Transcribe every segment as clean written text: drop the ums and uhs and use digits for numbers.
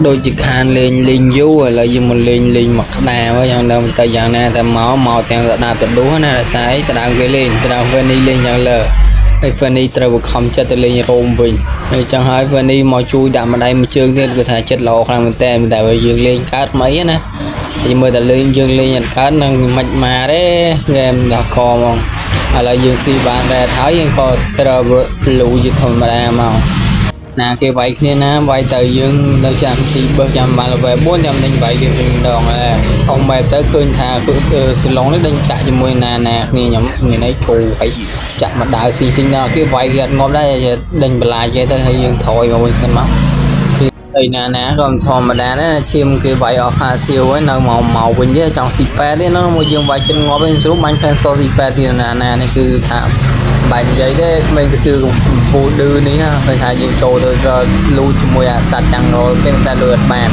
ដូចជាខានលេងលេងយូរឥឡូវយើងមកលេងលេងមកក្តារវិញយ៉ាងដើមតែយ៉ាងណាតែមកមកទាំងដដាបទៅដួសណាដោយសារអីដដើមគេលេងដដើម Fanny លេងយ៉ាងលើហើយ Fanny ត្រូវបង្ខំចិត្តទៅលេង roam វិញហើយចឹងហើយ Fanny មកជួយដាក់ម្ដាយមួយជើងទៀតគឺថាចិត្តល្អខ្លាំងមែនតើតែបើយើងលេងកើតមិនអីណាយើងមើលតែលេងយើងលេងអត់កើតនឹងមិនមកទេហ្គេមដល់កហ្មងឥឡូវយើងស៊ីបានដែរហើយយើងក៏ត្រូវ blue ជាធម្មតាមកណាគេវាយគ្នាណាវាយទៅយើងនៅចាំទីបើចាំបាន level 4ចាំដេញវាយគេវិញម្ដងដែរអ៊ំបែបទៅឃើញថាគឺស្លងនេះដេញចាក់ជាមួយណាណាគ្នាខ្ញុំថ្ងៃនេះចូលវាយចាក់មកដាវស៊ីស៊ីដល់គេវាយគេអត់ងាប់ដែរដេញបន្លាយគេទៅហើយយើងថយមកវិញសិនមកហើយណាណាក៏មិនធម្មតាដែរឈាមគេវាយអស់ផាសៀវហើយនៅមកមកវិញទេចង់ស៊ីប៉ែទេនោះមកយើងវាយចិត្តងាប់វិញស្រួលបាញ់ cancel ស៊ីប៉ែទៀតណាណានេះគឺថាបាញ់និយាយទេក្មេងកទឿកំពូលឌឺនេះឃើញថាយើងចូលទៅលូចជាមួយអាសត្វចាំងរគេតែលូចអត់បាន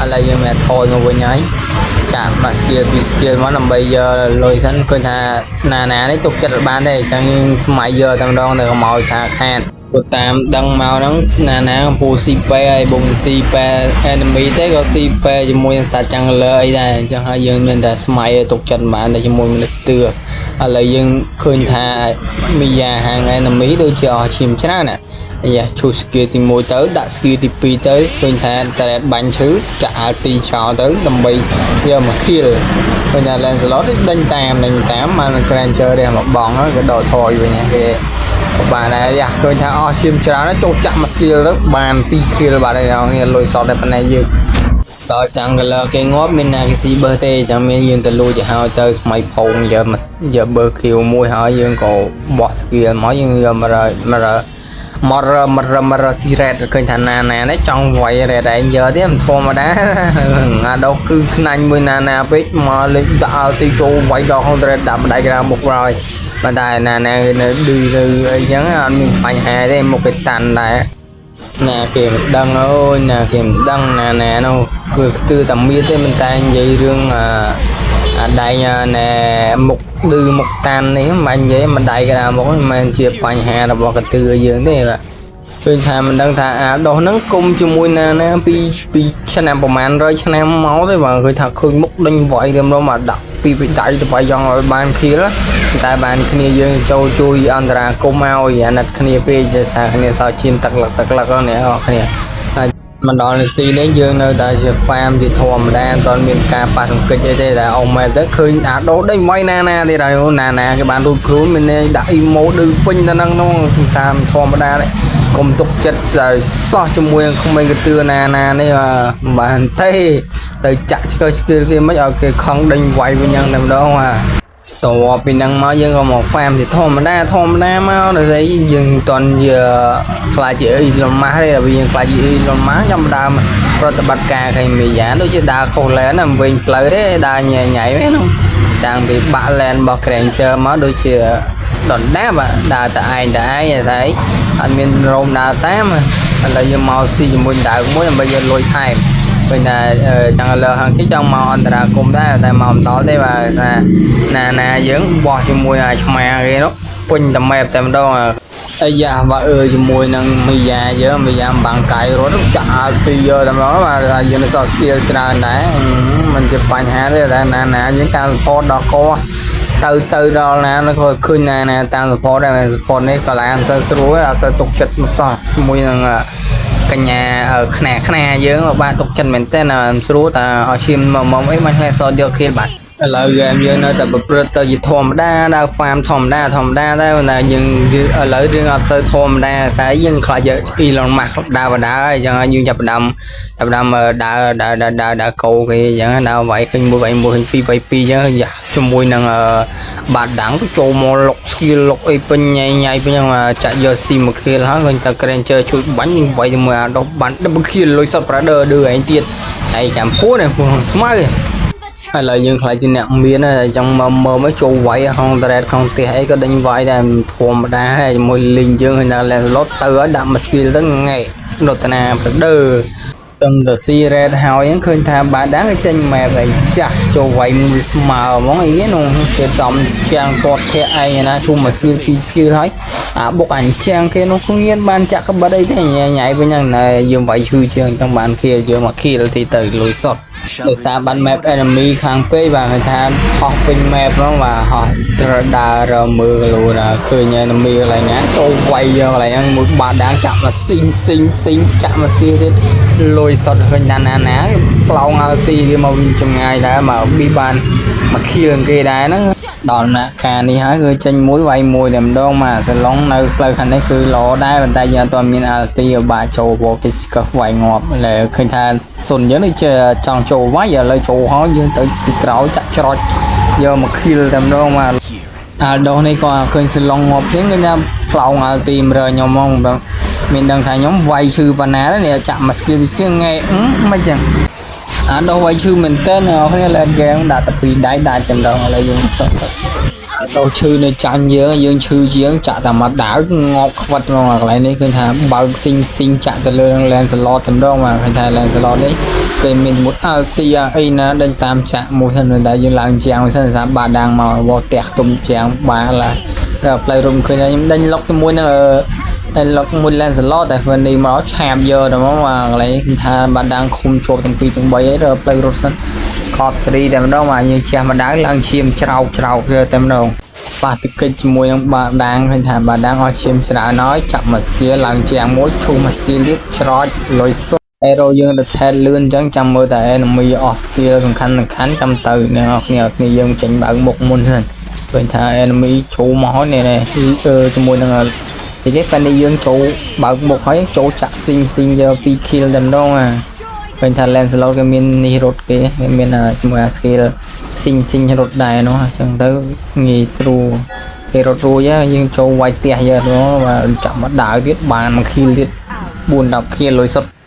ឥឡូវយើងមកថយមកវិញហើយចាក់បាក់ skill ពី skill មកដើម្បីយកលុយសិនឃើញថាណាណានេះទុកចិត្តអត់បានទេអញ្ចឹងយើងស្មៃយកតែម្ដងទៅកុំឲ្យថាខាតព្រោះតាមដឹងមកហ្នឹងណាណាកំពូលស៊ីពេហើយបុំស៊ីពេ enemy ទេក៏ស៊ីពេជាមួយនឹងសត្វ jungler អីដែរអញ្ចឹងហើយយើងមានតែស្មៃឲ្យទុកចិត្តបានតែជាមួយមនុស្សទឿឥឡូវយើងឃើញថាមីយ៉ាហាង enemy ដូចជាអស់ឈាមច្រើនណាអាយ៉ាឈូ skill ទី1ទៅដាក់ skill ទី2ទៅឃើញថាតែបាញ់ឈឺចាក់ ulti ចោលទៅដើម្បីយកមក kill ឃើញថា Lancelot នេះដេញតាមដេញតាមបាន Granger រះមកបងក៏ដកថយវិញគេក៏បានដែរយ៉ាឃើញថាអស់ឈាមច្រើនហើយចូលចាក់មក skill ទៅបាន2 kill បាទហើយនេះលុយសតតែប៉ុណ្ណេះយើងដល់ចាំង color គេងាប់មានណាគេស៊ីបើទេចាំមានយើងទៅលួចឲ្យហើយទៅស្មៃផោងយកមកយកបើខៀវមួយហើយយើងក៏បោះ skill មកយើងយកមករមករមករមករមករស៊ីរ៉េតឃើញថាណាណានេះចង់វាយរ៉េតឯងយកទេមិនធម្មតាអាដោគឺខ្នាញ់មួយណាណាពេកមកលេខដាក់ ulti ចូលវាយដល់ក្នុងរ៉េតដាក់ម្ដាយក្រៅមុខហើយប៉ុន្តែណាណាគឺនៅឌឺនៅអីចឹងអត់មានបញ្ហាទេមុខគេតាន់ដែរណាគេមិនដឹងអូយណាគេមិនដឹងណាណានោះគឺខ្ទើតែមានទេមិនតែនិយាយរឿងអាអាដៃណែមុខឌឺមុខតាន់នេះមិននិយាយមិនដៃក្រៅមុខមិនមែនជាបញ្ហារបស់កទឿយើងទេបាទឃើញថាមិនដឹងថាអាដោះហ្នឹងគុំជាមួយណាណាពីពីឆ្នាំប្រហែល100ឆ្នាំមកទេបាទឃើញថាឃើញមុខដេញវាយទៅម្ដងមកដាក់ពីពីដៃទៅវាយចង់ឲ្យបាន kill តែបានគ្នាយើងចូលជួយអន្តរាគមឲ្យអាណិតគ្នាពេកដោយសារគ្នាសោឈាមទឹកលឹកទឹកលឹកហ្នឹងអ្នកនរគ្នាហើយមកដល់នាទីនេះយើងនៅតែជា farm ជាធម្មតាមិនទាន់មានការប៉ះទង្គិចអីទេតែអ៊ំម៉ែទៅឃើញអាដោដេញវាយណាណាទៀតហើយណាណាគេបានរួចខ្លួនមានន័យដាក់ emo ឌឺពេញទៅហ្នឹងនោះតាមធម្មតាទេកុំទុកចិត្តឲ្យសោះជាមួយនឹងក្មេងកទឿណាណានេះបាទបានទេទៅចាក់ឆ្កើឆ្គិលគេមិនឲ្យគេខំដេញវាយវិញហ្នឹងតែម្ដងបាទតពីហ្នឹងមកយើងក៏មក farm ជាធម្មតាធម្មតាមកដល់ស្អីយើងមិនតន់ជាខ្លាចជាអីលំម៉ាស់ទេដល់ពេលយើងខ្លាចជាអីលំម៉ាស់ខ្ញុំដើមប្រតិបត្តិការឃើញមីយ៉ាដូចជាដើរខុស lane ណាវិញផ្លូវទេដើរញ៉ៃញ៉ៃហ្នឹងតាំងពីបាក់ lane របស់ Granger មកដូចជាដណ្ដាបដើរតែឯងតែឯងស្អីអត់មានរោមដើរតាមឥឡូវយើងមកស៊ីជាមួយដើមមួយដើម្បីយកលុយថែម វិញតែចង់លើហាងគេចង់មកអន្តរាគមដែរតែមកមិនដល់ទេបាទថាណាណាយើងបោះជាមួយអាឆ្មាគេនោះពេញតែម៉ែបតែម្ដងអាយ៉ាបាអើជាមួយនឹងមីយ៉ាយើងមីយ៉ាបាំងកាយរត់ចាក់ ulti យកតែម្ដងបាទថាយើងនៅសល់ skill ច្រើនដែរមិនជាបញ្ហាទេតែណាណាយើងការ support ដល់កទៅទៅដល់ណាក៏ឃើញណាណាតាម support ដែរ support នេះក៏ឡើងមិនសូវស្រួលអត់សូវទុកចិត្តមកសោះជាមួយនឹងកញ្ញាខ្នាខ្នាយើងបាទទុកចិត្តមែនតើស្រួលតែឲ្យឈាមមកមកអីមិនផ្លែសតយកខៀលបាទឥឡូវហ្គេមយើងនៅតែប្រព្រឹត្តទៅជាធម្មតាដើរ farm ធម្មតាធម្មតាដែរតែយើងឥឡូវរឿងអត់ទៅធម្មតាស្អីយើងខ្លាចយក Elon Musk ដើរបដើអញ្ចឹងយើងចាប់ផ្ដើមចាប់ផ្ដើមដើរដើរដើរដើរដើរកោគេអញ្ចឹងដើរវាយឃើញមួយវាយមួយឃើញពីរវាយពីរអញ្ចឹងយ៉ាជាមួយនឹងបាត់ដាំងទៅចូលមកលុក skill លុកអីពេញញ៉ៃញ៉ៃពេញហ្នឹងចាក់យកស៊ីមក kill ហើយឃើញតែ Granger ជួយបាញ់វាយជាមួយអាដោះបាន double kill លុយសុត brother ឌឺឯងទៀតហើយចាំពួននេះពួនស្មៅឥឡូវយើងខ្លាចជាអ្នកមានហើយអញ្ចឹងមើមើមកចូលវាយក្នុងតរ៉េតក្នុងផ្ទះអីក៏ដេញវាយដែរធម្មតាដែរជាមួយលីងយើងហើយនៅ Lancelot ទៅហើយដាក់មក skill ទៅង៉ែរតនាប្រដឺ តំទៅស៊ី red ហើយហ្នឹងឃើញថាបាដាគេចេញ map ហើយចាស់ចូលវាយមួយស្មើហ្មងអីគេនោះគេតំជាងទាត់ធាក់ឯងណាជុំមួយ skill ពីរ skill ហើយអាបុកអញជាងគេនោះគ្មានបានចាក់ក្បិតអីទេញ៉ៃញ៉ៃវិញហ្នឹងណែយើងវាយឈឺជាងអញ្ចឹងបាន kill យើងមក kill ទីទៅលុយសុតដោយសារបាន map enemy ខាងពេកបាទឃើញថាហោះពេញ map ហ្នឹងបាទហោះត្រូវដើររមើលលូណាឃើញ enemy កន្លែងណាចូលវាយយកកន្លែងហ្នឹងមួយបាដាងចាក់មកស៊ីងស៊ីងស៊ីងចាក់មក skill ទៀតលុយសុតឃើញណាណាណាគេប្លោង ulti គេមកវិញចម្ងាយដែរមកប៊ីបានមក kill គេដែរហ្នឹងដល់ណាការនេះហើយគឺចេញមួយវាយមួយតែម្ដងមកសឡុងនៅផ្លូវខាងនេះគឺល្អដែរប៉ុន្តែយើងអត់ទាន់មាន ulti ឲ្យបាក់ចូលវគេស្កឹះវាយងាប់ឡើយឃើញថាសុនយើងដូចជាចង់ចូលវាយឥឡូវចូលហើយយើងទៅពីក្រោយចាក់ច្រចយកមក kill តែម្ដងមកអាល់ដូសនេះក៏ឃើញសឡុងងាប់ជាងគឺថាផ្លោង ulti មរើខ្ញុំហ្មងបងមានដឹងថាខ្ញុំវាយឈឺប៉ុណ្ណាទេនេះចាក់មក skill skill ង៉ែមិនចឹងអាដោះវាយឈឺមែនតើអ្នកនរគ្នា late game ដាក់តែពីរដៃដាច់តែម្ដងឥឡូវយើងសុំទៅដោះឈឺនៅចាញ់យើងយើងឈឺជាងចាក់តែមកដាវងាប់ខ្វិតហ្មងកន្លែងនេះឃើញថាបើកស៊ីងស៊ីងចាក់ទៅលើនឹង Lancelot តែម្ដងបាទឃើញថា Lancelot នេះគេមានមុត ulti អីណាដេញតាមចាក់មួយសិនតែយើងឡើងជាងមួយសិនសារបាដាងមកវផ្ទះទុំជាងបាឡាដល់ផ្លូវរុំឃើញខ្ញុំដេញលុកជាមួយនឹងដេញលុកមួយ Lancelot តែ Fanny មកឆាបយកតែមកបាទកន្លែងនេះឃើញថាបាដាងឃុំជាប់ទាំងពីរទាំង3អីដល់ផ្លូវរត់សិនកត់3តែម្ដងបាទយើងជះម្ដងឡើងឈាមច្រោកច្រោកយកតែម្ដងប៉ះទឹកកិច្ចជាមួយនឹងបាដាងឃើញថាបាដាងអស់ឈាមច្រើនហើយចាប់មក skill ឡើងជាងមួយឈូសមក skill ទៀតច្រចលុយសុទ្ធ hero យើងទៅថែតលឿនអញ្ចឹងចាំមើលតែ enemy អស់ skill សំខាន់សំខាន់ចាំទៅអ្នកនរគ្នាគ្នាយើងចេញបើកមុខមុនសិនឃើញថា enemy ចូលមកហើយនេះនេះជាមួយនឹងនេះគេ Fanny យើងចូលបើកមុខហើយចូលចាក់ស៊ីងស៊ីងយក2 kill តែម្ដងអាឃើញថា Lancelot គេមាននេះរត់គេគេមានជាមួយអា skill ស៊ីងស៊ីងរត់ដែរនោះអញ្ចឹងទៅងាយស្រួលគេរត់រួចហើយយើងចូលវាយផ្ទះយកទៅបាទចាប់មកដាវទៀតបានមួយ kill ទៀត4 10 kill លុយសុទ្ធ។